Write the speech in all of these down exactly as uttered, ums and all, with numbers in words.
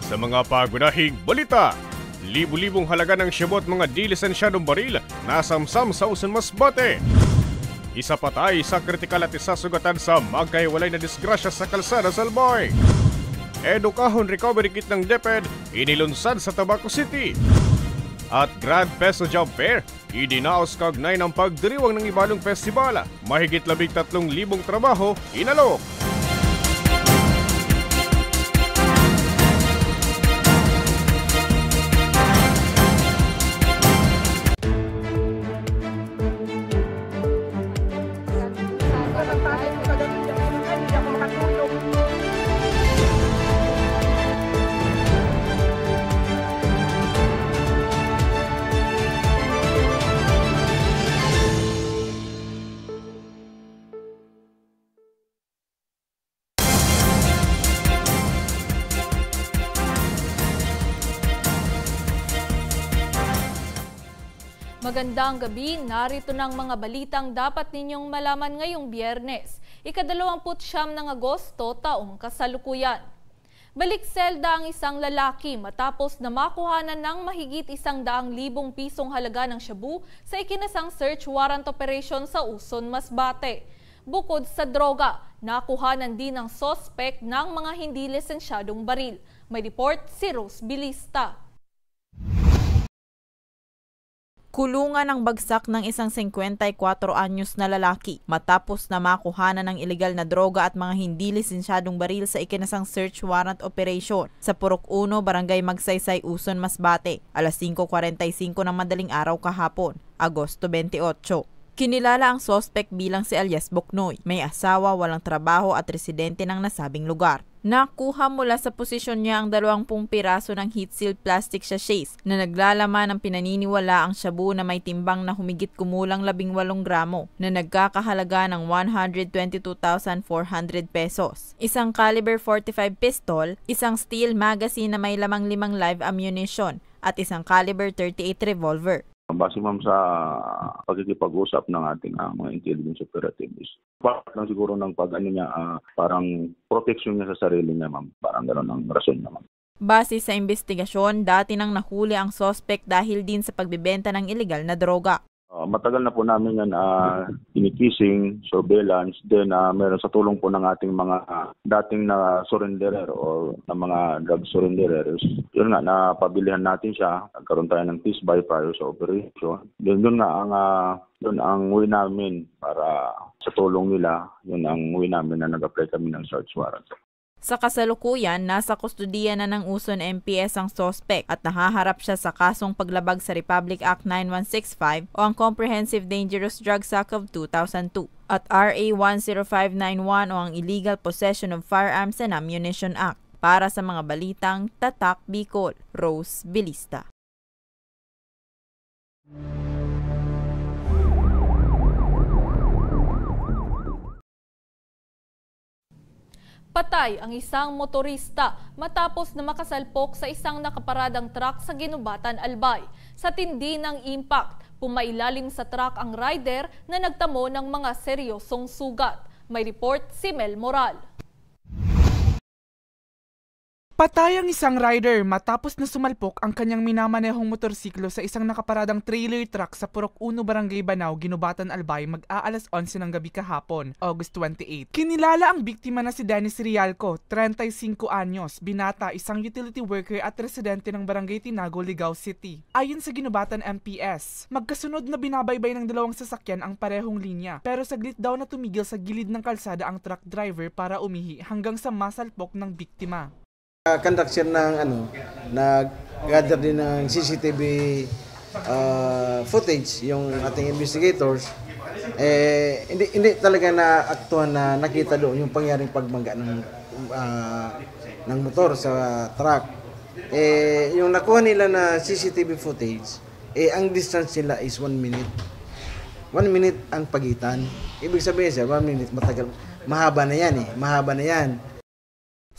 Sa mga pangunahing balita, libo-libong halaga ng shabu at mga di lisensyadong baril nasamsam sa Uson, Masbate. Isa patay, isa kritikal at isa sugatan sa magkahiwalay na disgrasya sa kalsada sa Albay. Edukahon Recovery Kit ng DepEd inilunsad sa Tabaco City. At Grand Peso Job Fair, idinaos kaugnay ng pagdiriwang ng ibalong festival. Mahigit labing tatlong libong trabaho inalok. Magandang gabi, narito na ang mga balitang dapat ninyong malaman ngayong Biyernes, ikadalawamput siyam ng Agosto, taong kasalukuyan. Balik selda ang isang lalaki matapos na makuhanan ng mahigit isang daang libong pisong halaga ng shabu sa ikinasang search warrant operation sa Uson, Masbate. Bukod sa droga, nakuhanan din ng suspek ng mga hindi lisensyadong baril. May report si Rose Bilista. Kulungan ang bagsak ng isang singkwenta y kwatro anyos na lalaki matapos na makuhanan ng ilegal na droga at mga hindi lisensyadong baril sa ikinasang search warrant operation sa Purok Uno, Barangay Magsaysay, Uson, Masbate, alas singko kwarenta y singko ng madaling araw kahapon, Agosto bentiocho. Kinilala ang suspek bilang si alias Buknoy, may asawa, walang trabaho at residente ng nasabing lugar. Nakuha mula sa posisyon niya ang dalawampung piraso ng heat-sealed plastic sachets na naglalaman ng pinaniniwalaang shabu na may timbang na humigit kumulang labing walong gramo na nagkakahalaga ng one hundred twenty-two thousand four hundred pesos, isang caliber forty-five pistol, isang steel magazine na may lamang limang live ammunition, at isang caliber thirty-eight revolver. Base, ma'am, sa pakikipag-usap ng ating, ah, mga intelligence operatives, part lang siguro ng pag-ano niya, ah, parang proteksyon niya sa sarili niya, ma'am. Parang gano'n ang rason niya, ma'am. Base sa imbestigasyon, dati nang nahuli ang suspek dahil din sa pagbebenta ng ilegal na droga. Ah, matagal na po namin yan, ah, kinikising, surveillance. Then, ah, meron sa tulong po ng ating mga, ah, dating na surrenderer o ng mga drug surrenderers. Yun nga, napabilihan natin siya. Nagkaroon tayo ng test buy prior sa operation. Then, yun nga ang, ah, yun ang way namin para sa tulong nila. Yun ang way namin na nag-apply kami ng search warrant. Sa kasalukuyan, nasa kustodiya na ng Uson M P S ang suspek at nahaharap siya sa kasong paglabag sa Republic Act nine one six five o ang Comprehensive Dangerous Drugs Act of two thousand two at R A one zero five nine one o ang Illegal Possession of Firearms and Ammunition Act. Para sa mga balitang Tatak Bicol, Rose Bilista. Patay ang isang motorista matapos na makasalpok sa isang nakaparadang truck sa Guinobatan, Albay. Sa tindi ng impact, pumailalim sa truck ang rider na nagtamo ng mga seryosong sugat. May report si Mel Moral. Patay ang isang rider matapos na sumalpok ang kanyang minamanehong motorsiklo sa isang nakaparadang trailer truck sa Purok Uno, Barangay Banao, Guinobatan, Albay, mag-aalas onse ng gabi kahapon, August twenty-eight. Kinilala ang biktima na si Dennis Rialco, treinta y cinco anyos, binata, isang utility worker at residente ng Barangay Tinago, Ligao City. Ayon sa Guinobatan M P S, magkasunod na binabaybay ng dalawang sasakyan ang parehong linya, pero saglit daw na tumigil sa gilid ng kalsada ang truck driver para umihi hanggang sa masalpok ng biktima. Ah, conduct, sir, ng ano, nag-gather din ng C C T V, ah, footage yung ating investigators. Eh, hindi, hindi talaga naaktuhan na nakita doon yung pangyaring pagmangga ng, ah, ng motor sa truck. Eh, yung nakuha nila na C C T V footage, eh, ang distance nila is one minute. One minute ang pagitan. Ibig sabihin, sir, one minute, matagal, mahaba na yan eh. Mahaba na yan.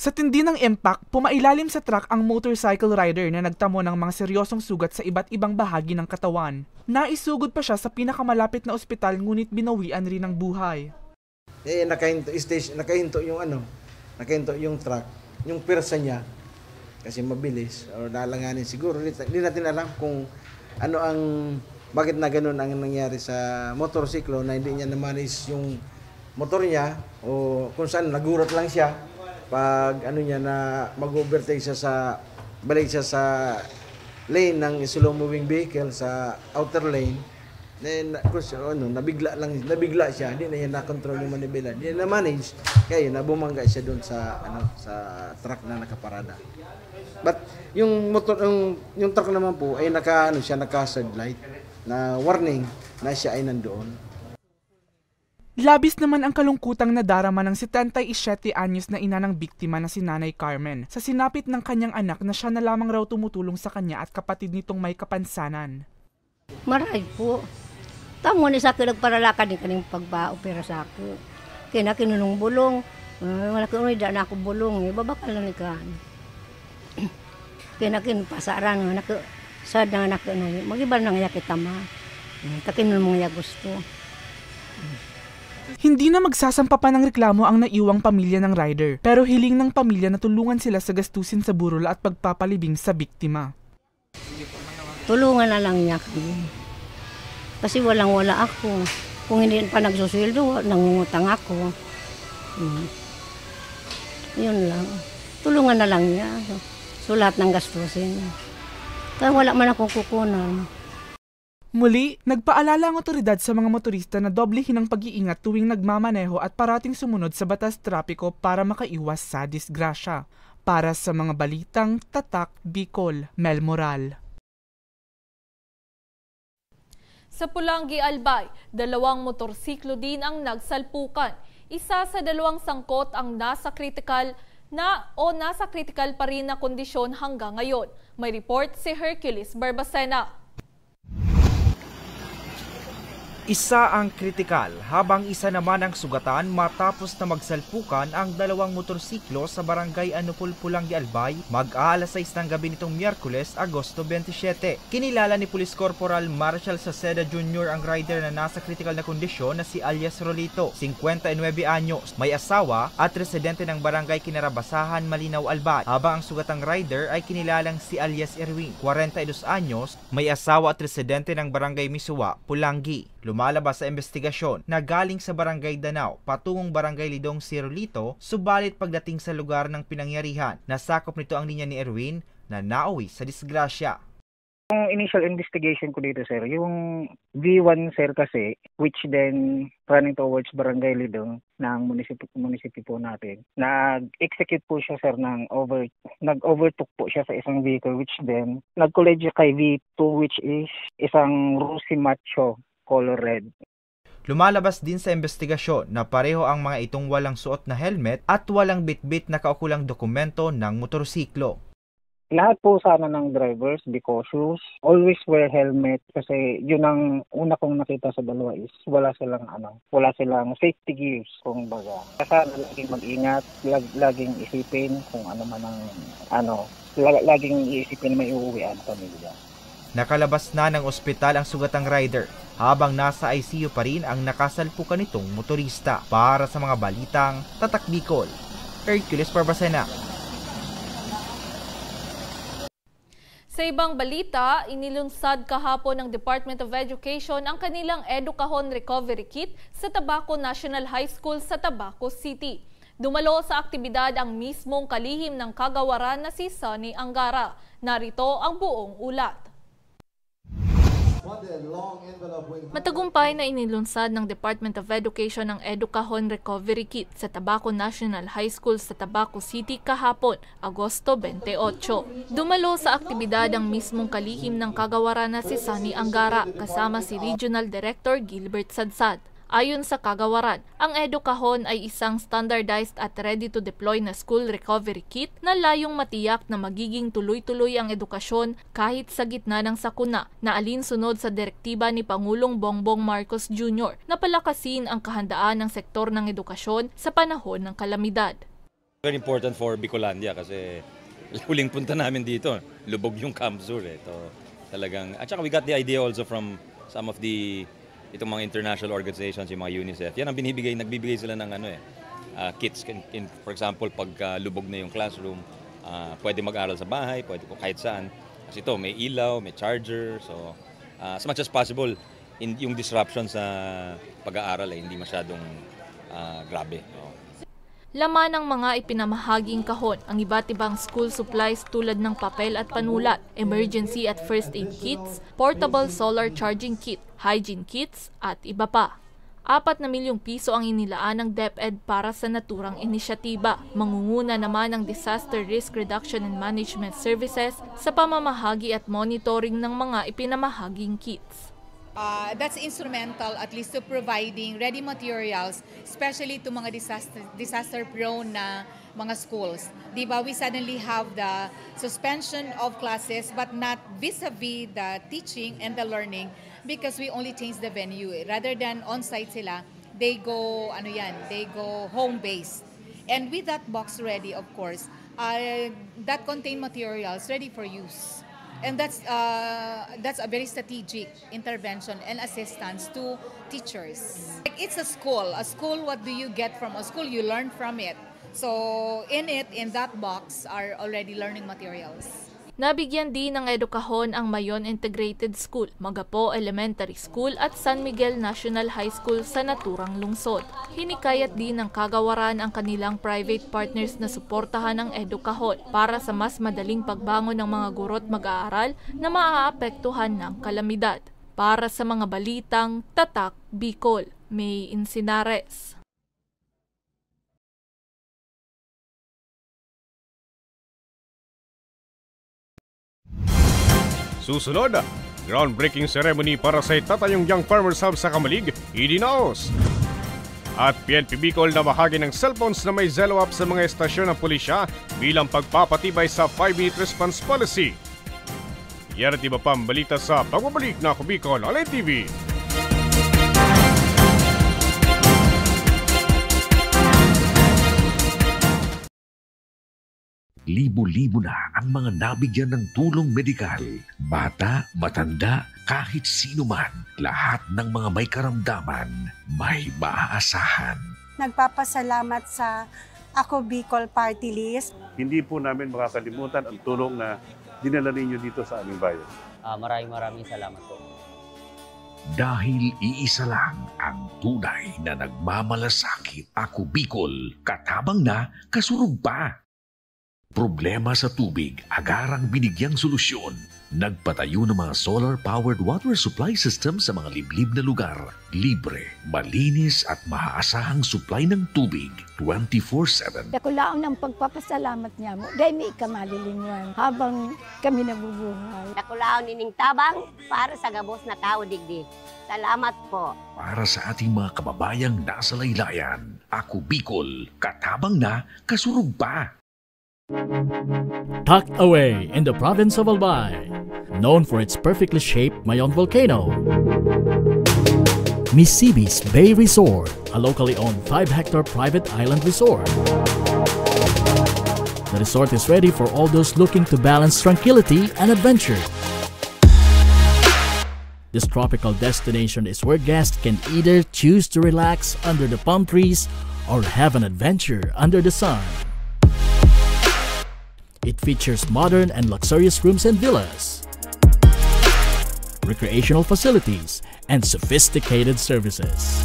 Sa tindi ng impact, pumailalim sa truck ang motorcycle rider na nagtamo ng mga seryosong sugat sa iba't ibang bahagi ng katawan. Naisugod pa siya sa pinakamalapit na ospital, ngunit binawian rin ng buhay. Eh, nakahinto, station, nakahinto yung ano, nakahinto yung truck, yung pwersa niya. Kasi mabilis or alanganin siguro. Di, di natin alam kung ano ang, bakit na ganun ang nangyari sa motorsiklo na hindi niya na-manage yung motor niya o kung saan nagulat lang siya pag ano niya na mag-overtake siya sa, balik siya sa lane ng slow moving vehicle sa outer lane. Then, of course, ano, nabigla lang, nabigla siya, hindi na niya na-control yung manibela, hindi na manage, kaya yun, nabumangga siya doon sa, ano, sa truck na nakaparada. But yung motor, yung, yung truck naman po ay naka, ano siya, naka side light na warning na siya ay nandoon. Labis naman ang kalungkutang nadarama ng setenta y siete anyos na ina ng biktima na si Nanay Carmen sa sinapit ng kanyang anak na siya na lamang raw tumutulong sa kanya at kapatid nitong may kapansanan. Maray po. Tamo ni sako nagparalakad ni kaning pagpa-opera sako. Kaya nakinunong bulong. Uh, wala ko da na ako bulong eh. Babakal na ni kan. Kaya nakin pasaran nga nako sad na nako na. Magiba na nga kita ma. Kakinunong nga gusto. Hindi na magsasampa pa ng reklamo ang naiwang pamilya ng rider, pero hiling ng pamilya na tulungan sila sa gastusin sa burol at pagpapalibing sa biktima. Tulungan na lang niya kami. Kasi walang-wala ako. Kung hindi pa nagsusweldo, nangungutang ako. Hmm. Yun lang. Tulungan na lang niya. So, lahat ng gastusin. Kaya wala man akong kukunan. Muli, nagpaalala ang otoridad sa mga motorista na doblehin ang pag-iingat tuwing nagmamaneho at parating sumunod sa batas trapiko para makaiwas sa disgrasya. Para sa mga balitang Tatak Bicol, Mel Moral. Sa Pulangi, Albay, dalawang motorsiklo din ang nagsalpukan. Isa sa dalawang sangkot ang nasa kritikal na o nasa kritikal pa rin na kondisyon hanggang ngayon. May report si Hercules Barbacena. Isa ang kritikal, habang isa naman ang sugatan matapos na magsalpukan ang dalawang motorsiklo sa barangay Anupol, Pulangi, Albay, mag-aalas sais ng gabi nitong Miyerkules, Agosto twenty-seven. Kinilala ni Police Corporal Marshall Saceda Junior ang rider na nasa kritikal na kondisyon na si alias Rolito, singkwenta y nuebe anyos, may asawa at residente ng barangay Kinarabasahan, Malinaw, Albay, habang ang sugatang rider ay kinilalang si alias Erwin, kwarenta y dos anyos, may asawa at residente ng Barangay Misuwa, Pulangi. Lumalabas sa imbestigasyon na galing sa Barangay Danao patungong Barangay Lidong si Rolito, subalit pagdating sa lugar ng pinangyarihan, nasakop nito ang linya ni Erwin na nauwi sa disgrasya. Ang initial investigation ko dito, sir, yung V one, sir, kasi, which then running towards Barangay Lidong ng munisipyo, munisipyo po natin, nag-execute po siya, sir, ng over, nag-overtook po siya sa isang vehicle, which then nag-collide siya kay V two, which is isang rosy macho color red. Lumalabas din sa imbestigasyon na pareho ang mga itong walang suot na helmet at walang bitbit na kaukulang dokumento ng motorsiklo. Lahat po sana ng drivers, be cautious, always wear helmet kasi yun ang una kong nakita sa dalawa is wala silang ano, wala silang safety gears kumbaga. Sana laging mag-ingat, lag, laging isipin kung ano man ang ano, la, laging iisipin na may uuwian pamilya. Nakalabas na ng ospital ang sugatang rider habang nasa I C U pa rin ang nakasalpukan nitong motorista. Para sa mga balitang Tatak Bicol, Hercules Barbacena. Sa ibang balita, inilunsad kahapon ng Department of Education ang kanilang Educahon Recovery Kit sa Tabaco National High School sa Tabaco City. Dumalo sa aktibidad ang mismong kalihim ng kagawaran na si Sonny Angara. Narito ang buong ulat. Matagumpay na inilunsad ng Department of Education ang Educahon Recovery Kit sa Tabaco National High School sa Tabaco City kahapon, Agosto twenty-eight. Dumalo sa aktibidad ang mismong kalihim ng kagawaran na si Sonny Angara kasama si Regional Director Gilbert Sadsad. Ayon sa kagawaran, ang Educahon ay isang standardized at ready-to-deploy na school recovery kit na layong matiyak na magiging tuloy-tuloy ang edukasyon kahit sa gitna ng sakuna, na alinsunod sa direktiba ni Pangulong Bongbong Marcos Junior na palakasin ang kahandaan ng sektor ng edukasyon sa panahon ng kalamidad. Very important for Bicolandia kasi huling punta namin dito, lubog yung Camp Sur eh. Ito, talagang, at saka we got the idea also from some of the, itong mga international organizations, yung mga UNICEF. Yan ang binibigay, nagbibigay sila ng ano eh, ah, kits. In, in, for example, pag ah, lubog na yung classroom, Ah, pwede mag-aral sa bahay, pwede po kahit saan. Kasi ito, may ilaw, may charger. So, ah, as much as possible, in, yung disruption sa pag-aaral ay hindi masyadong, ah, grabe. Oo. Laman ng mga ipinamahaging kahon ang iba't ibang school supplies tulad ng papel at panulat, emergency at first aid kits, portable solar charging kit, hygiene kits, at iba pa. Apat na milyong piso ang inilaan ng DepEd para sa naturang inisyatiba. Mangunguna naman ang Disaster Risk Reduction and Management Services sa pamamahagi at monitoring ng mga ipinamahaging kits. Uh, that's instrumental at least to providing ready materials, especially to mga disaster, disaster prone na mga schools. Di ba, we suddenly have the suspension of classes, but not vis-a-vis the teaching and the learning, because we only change the venue. Rather than on-site sila, they go, ano yan, they go home-based. And with that box ready, of course, uh, that contain materials ready for use. And that's, uh, that's a very strategic intervention and assistance to teachers. Like, it's a school. A school, what do you get from a school? You learn from it. So, in it, in that box, are already learning materials. Nabigyan din ng edukahon ang Mayon Integrated School, Magapo Elementary School at San Miguel National High School sa naturang lungsod. Hinikayat din ng kagawaran ang kanilang private partners na suportahan ang edukahon para sa mas madaling pagbangon ng mga guro't mag-aaral na maaapektuhan ng kalamidad. Para sa mga balitang Tatak Bicol, May Insinares. Susunod, groundbreaking ceremony para sa itatayong Young Farmers Hub sa Camalig, idinaos. At P N P Bicol namahagi ng cellphones na may Zelo app sa mga estasyon ng pulisya bilang pagpapatibay sa five-minute response policy. Yan at iba pang balita sa pagbabalik na Ako Bicol Online T V. Libo-libo na ang mga nabigyan ng tulong medikal. Bata, matanda, kahit sino man, lahat ng mga may karamdaman, may maaasahan. Nagpapasalamat sa Ako Bicol Party List. Hindi po namin makakalimutan ang tulong na dinala ninyo dito sa aming bayan. Ah, maraming, maraming salamat po. Dahil iisa lang ang tunay na nagmamalasakit, Ako Bicol, katabang na, kasurog pa. Problema sa tubig, agarang binigyang solusyon. Nagpatayo ng mga solar-powered water supply system sa mga liblib na lugar. Libre, malinis at maaasahang supply ng tubig twenty-four seven. Dakulaon ang pagpapasalamat niya mo. Dahil may ika malilingwan habang kami nabubuhay. Dakulaon ining tabang para sa gabos na tawo digdi. Salamat po. Para sa ating mga kababayang nasa laylayan, Ako Bicol, katabang na, kasurog pa. Tucked away in the province of Albay, known for its perfectly shaped Mayon volcano, Misibis Bay Resort, a locally owned five-hectare private island resort. The resort is ready for all those looking to balance tranquility and adventure. This tropical destination is where guests can either choose to relax under the palm trees or have an adventure under the sun. It features modern and luxurious rooms and villas, recreational facilities, and sophisticated services.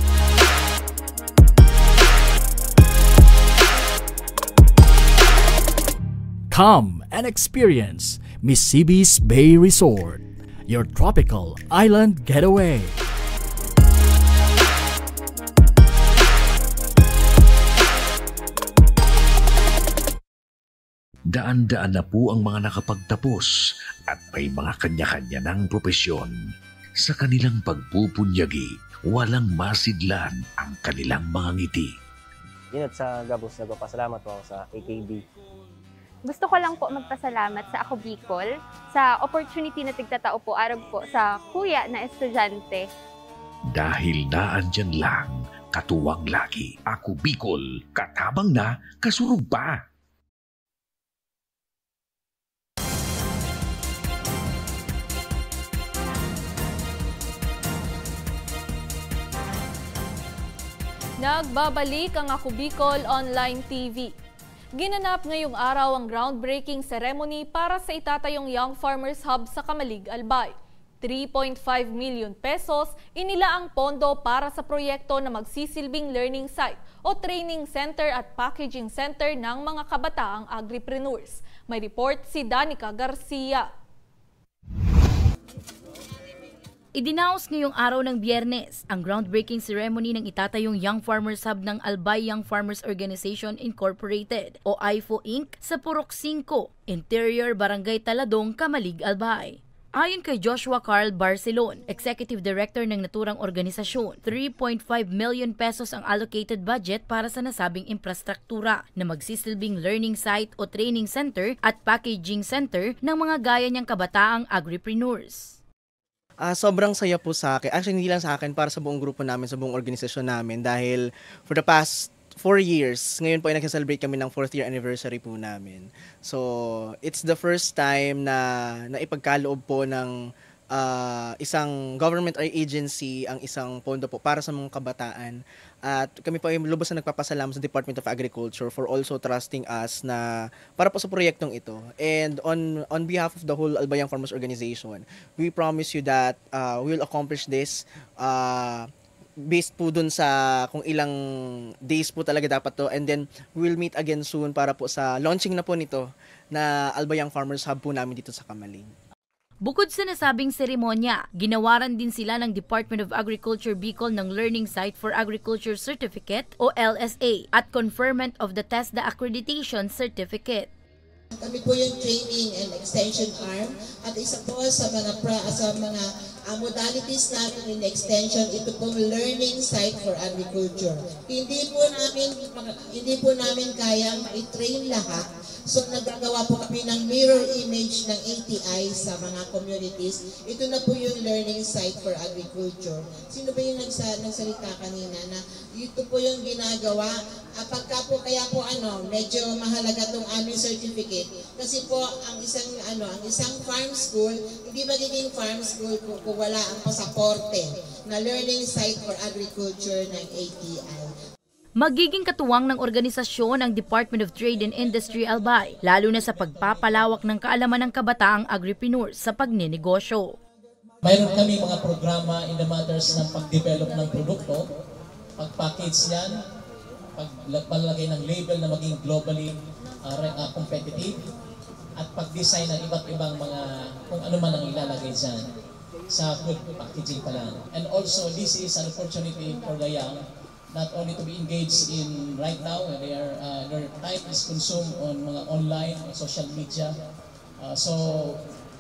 Come and experience Misibis Bay Resort, your tropical island getaway. Daan-daan na po ang mga nakapagtapos at may mga kanya-kanya ng propesyon. Sa kanilang pagpupunyagi, walang masidlan ang kanilang mga ngiti. Yun, at sa gabos, nagpapasalamat po ako sa A K B. Gusto ko lang po magpasalamat sa Ako Bicol sa opportunity na tigtatao po arog po sa kuya na estudyante. Dahil naandyan lang, katuwang lagi, Ako Bicol, katabang na, kasurog pa. Nagbabalik ang Ako Bicol Online T V. Ginanap ngayong araw ang groundbreaking ceremony para sa itatayong Young Farmers Hub sa Camalig, Albay. Three point five milyon pesos inilaang pondo para sa proyekto na magsisilbing learning site o training center at packaging center ng mga kabataang agripreneurs. May report si Danica Garcia. Idinaos ngayong araw ng Biyernes ang groundbreaking ceremony ng itatayong Young Farmers Hub ng Albay Young Farmers Organization Incorporated o IFO Inc. sa Purok singko, Interior Barangay Taladong, Camalig, Albay. Ayon kay Joshua Carl Barcelon, Executive Director ng naturang organisasyon, three point five million pesos ang allocated budget para sa nasabing infrastruktura na magsisilbing learning site o training center at packaging center ng mga gaya niyang kabataang agripreneurs. Ah, sobrang saya po sa akin. Actually, hindi lang sa akin, para sa buong grupo namin, sa buong organisasyon namin. Dahil for the past four years, ngayon po ay nagse-celebrate kami ng fourth year anniversary po namin. So, it's the first time na naipagkaloob po ng, ah, isang government or agency ang isang pondo po para sa mga kabataan. At kami po ay lubos na nagpapasalamat sa Department of Agriculture for also trusting us na para po sa proyektong ito. And on, on behalf of the whole Albay Young Farmers Organization, we promise you that, ah, we will accomplish this, ah, based po dun sa kung ilang days po talaga dapat to. And then, we'll meet again soon para po sa launching na po nito na Albay Young Farmers Hub po namin dito sa Camalig. Bukod sa nasabing seremonya, ginawaran din sila ng Department of Agriculture Bicol ng Learning Site for Agriculture Certificate o L S A at Conferment of the TESDA Accreditation Certificate. Kami po yung training and extension arm at isa po sa mga pra-, sa mga, ah, modalities natin in extension, ito pong learning site for agriculture. Hindi po namin, hindi po namin kayang i-train lahat. So, naggagawa po kami ng mirror image ng A T I sa mga communities. Ito na po yung learning site for agriculture. Sino ba yung nagsa-, nagsalita kanina na ito po yung ginagawa? Ah, pagka po, kaya po ano, medyo mahalaga tong aming certificate. Kasi po, ang isang, ano, ang isang farm school, hindi magiging farm school kung, kung wala ang pasaporte na learning site for agriculture ng A T I. Magiging katuwang ng organisasyon ang Department of Trade and Industry Albay, lalo na sa pagpapalawak ng kaalaman ng kabataang agripreneur sa pagnenegosyo. Mayroon kami mga programa in the matters ng pag-develop ng produkto, pag-package yan, pag-, paglalagay ng label na maging globally, ah, re-, ah, competitive, at pag-design ng iba't ibang mga, kung ano man ang ilalagay dyan sa food packaging pa lang. And also, this is an opportunity for the young not only to be engaged in right now, they are, uh, their time is consumed on mga online, on social media. Uh, so,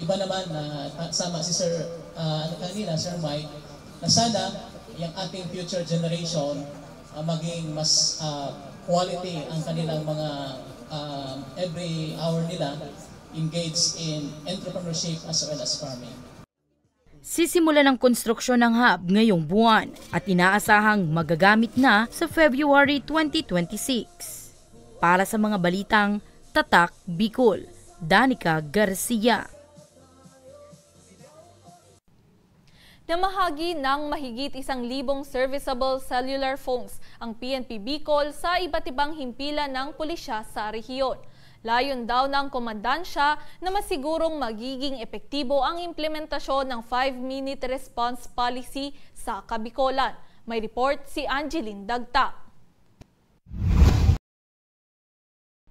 iba naman na, ta-, sama si Sir, uh, ano kanina, Sir Mike, na sana yung ating future generation, uh, maging mas, uh, quality ang kanilang mga, uh, every hour nila engaged in entrepreneurship as well as farming. Sisimulan ang konstruksyon ng hub ngayong buwan at inaasahang magagamit na sa February twenty twenty-six. Para sa mga balitang Tatak Bicol, Danica Garcia. Namahagi ng mahigit isang libong serviceable cellular phones ang P N P Bicol sa iba't ibang himpilan ng pulisya sa rehiyon. Layon daw ng komandansya na masigurong magiging epektibo ang implementasyon ng five-minute response policy sa Kabicolan. May report si Angeline Dagta.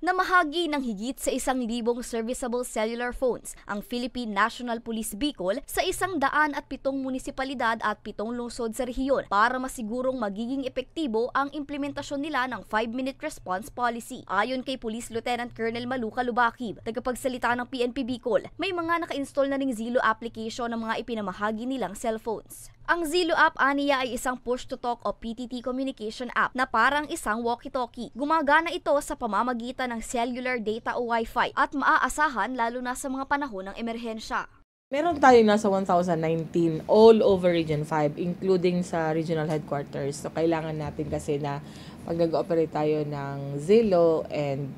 Namahagi ng higit sa isang libong serviceable cellular phones ang Philippine National Police Bicol sa isang daan at pitong munisipalidad at pitong lungsod sa rehiyon para masigurong magiging epektibo ang implementasyon nila ng five-minute response policy. Ayon kay Police Lieutenant Colonel Maluca Lubakib, tagapagsalita ng P N P Bicol, may mga naka-install na ring Zelo application ng mga ipinamahagi nilang cellphones. Ang Zelo app aniya ay isang push-to-talk o P T T communication app na parang isang walkie-talkie. Gumagana ito sa pamamagitan ng cellular data o Wi-Fi at maaasahan lalo na sa mga panahon ng emerhensya. Meron tayong nasa one thousand nineteen all over Region five, including sa regional headquarters. So, kailangan natin kasi na pag nag-ooperate tayo ng Zelo and,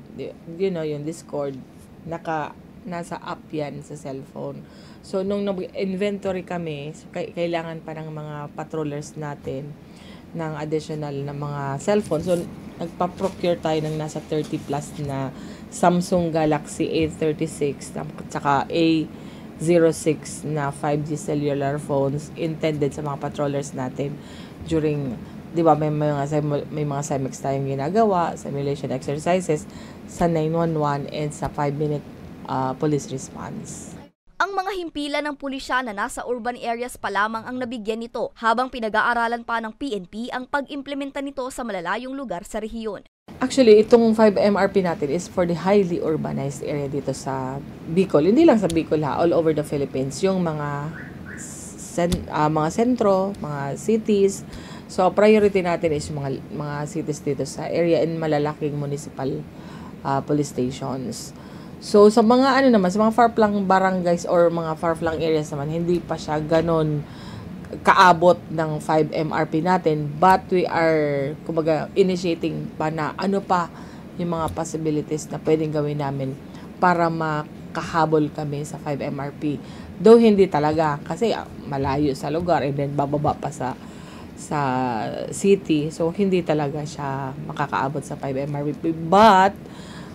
you know, yung Discord, naka, nasa app yan sa cellphone. So, nung nag-inventory kami, so, kai-, kailangan pa ng mga patrollers natin ng additional na mga cellphone. So, nagpa-procure tayo ng nasa thirty plus na Samsung Galaxy A thirty-six at saka A zero six na five G cellular phones intended sa mga patrollers natin during, di ba, may mga simu-, may mga simex tayong ginagawa, simulation exercises sa nine one one and sa five-minute, ah, police response. Ang mga himpilan ng pulisya na nasa urban areas pa lamang ang nabigyan nito, habang pinag-aaralan pa ng P N P ang pag-implementa nito sa malalayong lugar sa rehiyon. Actually, itong five M R P natin is for the highly urbanized area dito sa Bicol. Hindi lang sa Bicol ha, all over the Philippines. Yung mga sen-, ah, mga sentro, mga cities. So, priority natin is yung mga, mga cities dito sa area in malalaking municipal, ah, police stations. So, sa mga ano naman, sa mga far-flung barangays or mga far-flung areas naman, hindi pa siya ganon kaabot ng five M R P natin. But we are, kumbaga, initiating pa na ano pa yung mga possibilities na pwedeng gawin namin para makahabol kami sa five M R P. Though hindi talaga, kasi, ah, malayo sa lugar and then bababa pa sa, sa city. So, hindi talaga siya makakaabot sa five M R P. But,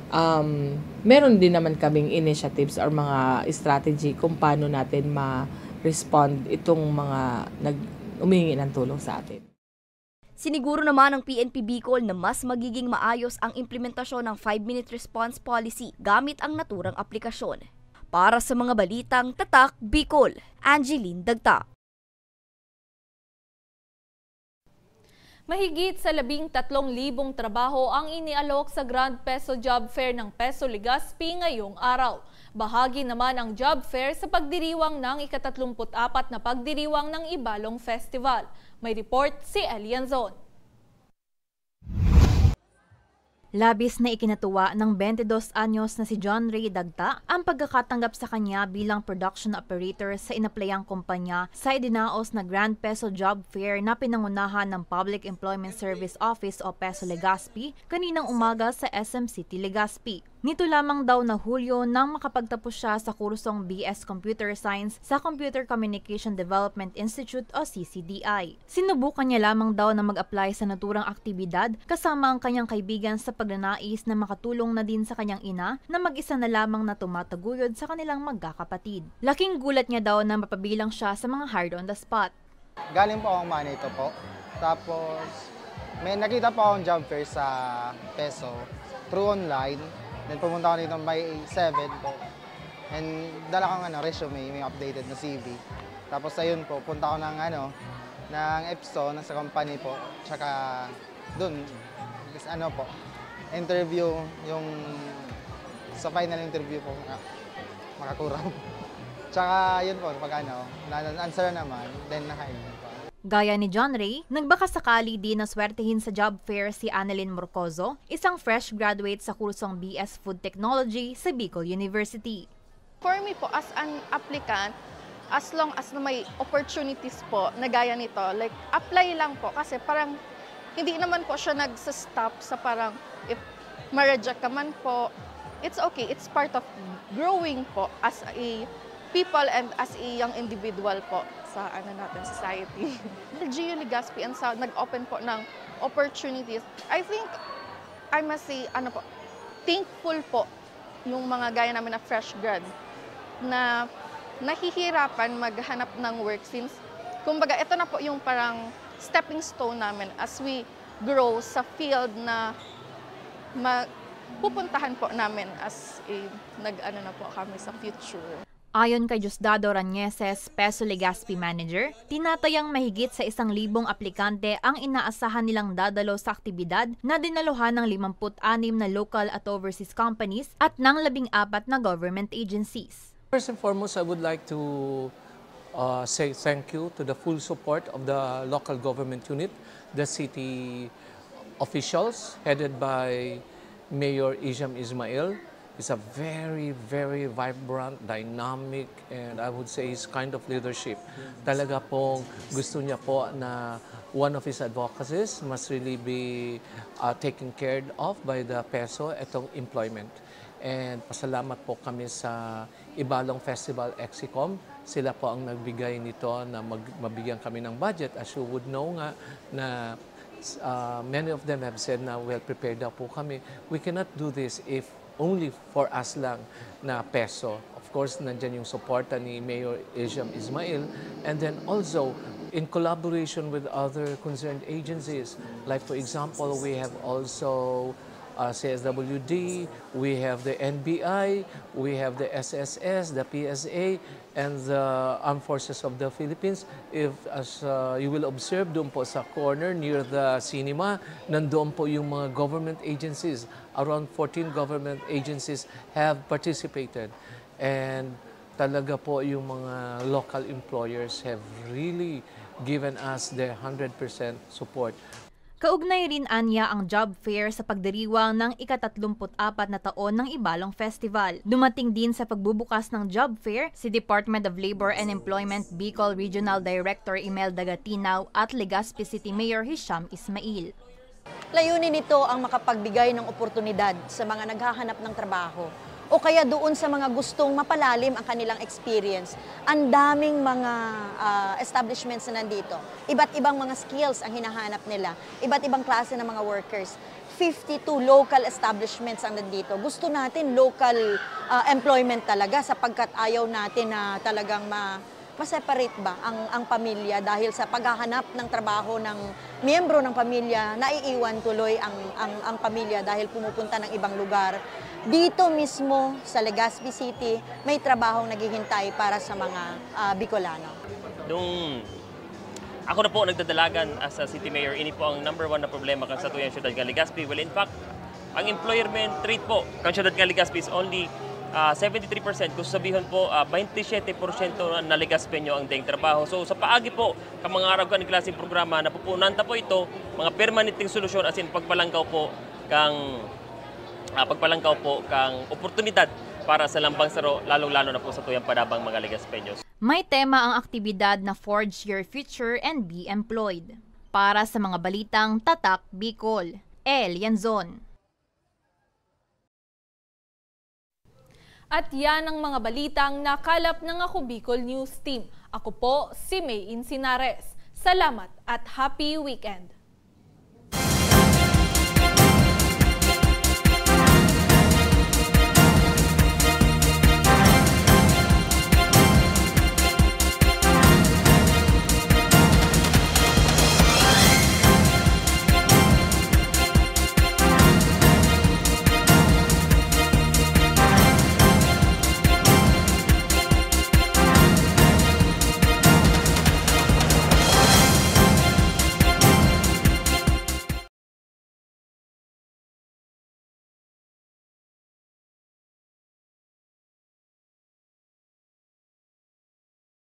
um, meron din naman kaming initiatives or mga strategy kung paano natin ma-respond itong mga nag-, umihingi ng tulong sa atin. Siniguro naman ng P N P Bicol na mas magiging maayos ang implementasyon ng five-minute response policy gamit ang naturang aplikasyon. Para sa mga balitang Tatak Bicol, Angeline Dagta. Mahigit sa labing tatlong libong trabaho ang inialok sa Grand Peso Job Fair ng Peso Legazpi ngayong araw. Bahagi naman ang job fair sa pagdiriwang ng ikatatlumput-apat na pagdiriwang ng Ibalong Festival. May report si Elian Zon. Labis na ikinatuwa ng bente dos anyos na si John Ray Dagta ang pagkakatanggap sa kanya bilang production operator sa inaplayang kumpanya sa idinaos na Grand Peso Job Fair na pinangunahan ng Public Employment Service Office o Peso Legazpi kaninang umaga sa S M City Legazpi. Nito lamang daw na Hulyo nang makapagtapos siya sa kursong B S Computer Science sa Computer Communication Development Institute o C C D I. Sinubukan niya lamang daw na mag-apply sa naturang aktibidad kasama ang kanyang kaibigan sa pagnanais na makatulong na din sa kanyang ina na mag-isa na lamang na tumataguyod sa kanilang magkakapatid. Laking gulat niya daw na mapabilang siya sa mga hired on the spot. Galing po akong Manito po. Tapos, may nakita po akong job fair sa Peso through online. Then pumunta ako dito by seven po. And dala kong ano, resume, may updated na C V. Tapos ayun po, punta ako ng ano, ng EPSO, nasa company po. Tsaka dun, is ano po, interview yung sa final interview po, maka, makakurang. Tsaka yun po, pag ano, na-answer naman, then na-hire po. Gaya ni John Ray, nagbakasakali din na swertehin sa job fair si Annalyn Morcozo, isang fresh graduate sa kursong B S Food Technology sa Bicol University. For me po, as an applicant, as long as na may opportunities po na gaya nito, like, apply lang po kasi parang hindi naman po siya nagsa-stop sa parang if ma-reject ka man po, it's okay. It's part of growing po as a people and as a young individual po sa ano natin, society. L G U Legazpi and South nag-open po ng opportunities. I think, I must say, ano po, thankful po yung mga gaya namin na fresh grad na nahihirapan maghanap ng work since, kumbaga, ito na po yung parang stepping stone namin as we grow sa field na ma-, pupuntahan po namin as a, nag-ano na po kami sa future. Ayon kay Diosdado Rañeses, Peso Legazpi Manager, tinatayang mahigit sa isang libong aplikante ang inaasahan nilang dadalo sa aktibidad na dinaluhan ng limamput anim na local at overseas companies at ng labing apat na government agencies. First and foremost, I would like to uh, say thank you to the full support of the local government unit, the city officials headed by Mayor Ijam Ismail. Is a very, very vibrant, dynamic, and I would say his kind of leadership. Talaga pong gusto niya po na one of his advocacies must really be uh, taken care of by the PESO, itong employment. And pasalamat po kami sa Ibalong Festival Exicom. Sila po ang nagbigay nito na mag-, mabigyan kami ng budget. As you would know nga na, uh, many of them have said na, "Well, prepared daw po kami." We cannot do this if only for us lang na peso. Of course, nandyan yung suporta ni Mayor Ejam Ismail. And then also, in collaboration with other concerned agencies, like for example, we have also, uh, C S W D, we have the N B I, we have the S S S, the P S A, and the Armed Forces of the Philippines. If, as, uh, you will observe, doon po sa corner near the cinema, nandoon po yung mga government agencies. Around fourteen government agencies have participated. And talaga po yung mga local employers have really given us their hundred percent support. Kaugnay rin anya ang job fair sa pagdiriwang ng ika-tatlumput-apat na taon ng Ibalong Festival. Dumating din sa pagbubukas ng job fair si Department of Labor and Employment Bicol Regional Director Imelda Gatinaw at Legazpi City Mayor Hisham Ismail. Layunin nito ang makapagbigay ng oportunidad sa mga naghahanap ng trabaho o kaya doon sa mga gustong mapalalim ang kanilang experience. Ang daming mga, ah, establishments na nandito. Iba't ibang mga skills ang hinahanap nila. Iba't ibang klase ng mga workers. Fifty-two local establishments ang nandito. Gusto natin local, ah, employment talaga sapagkat ayaw natin na talagang ma-, ma-separate ba ang, ang pamilya dahil sa paghahanap ng trabaho ng miyembro ng pamilya, naiiwan tuloy ang, ang, ang pamilya dahil pumupunta ng ibang lugar. Dito mismo sa Legazpi City, may trabahong naghihintay para sa mga, ah, Bicolano. Nung ako na po nagdadalagan as a city mayor, ini po ang number one na problema kan satuyang syudad nga Legazpi. Well, in fact, ang employment rate po kan syudad nga Legazpi is only, ah, seventy-three percent. Kung sabihon po, ah, twenty-seven porsyento na, na Legazpeño ang daing trabaho. So, sa paagi po kan mga arog kan klaseng programa, napupunan ta po ito, mga permanenteng solusyon, as in pagpalangkaw po kang, ah, pagpalangkaw po kang oportunidad para sa lambang saro, lalong-lalo na po satuyang panabang mga Legazpeños. May tema ang aktibidad na Forge Your Future and Be Employed. Para sa mga balitang Tatak Bicol, El Yanzon. At yan ang mga balitang nakalap ng Ako Bicol News Team. Ako po si May Insinares. Salamat at happy weekend!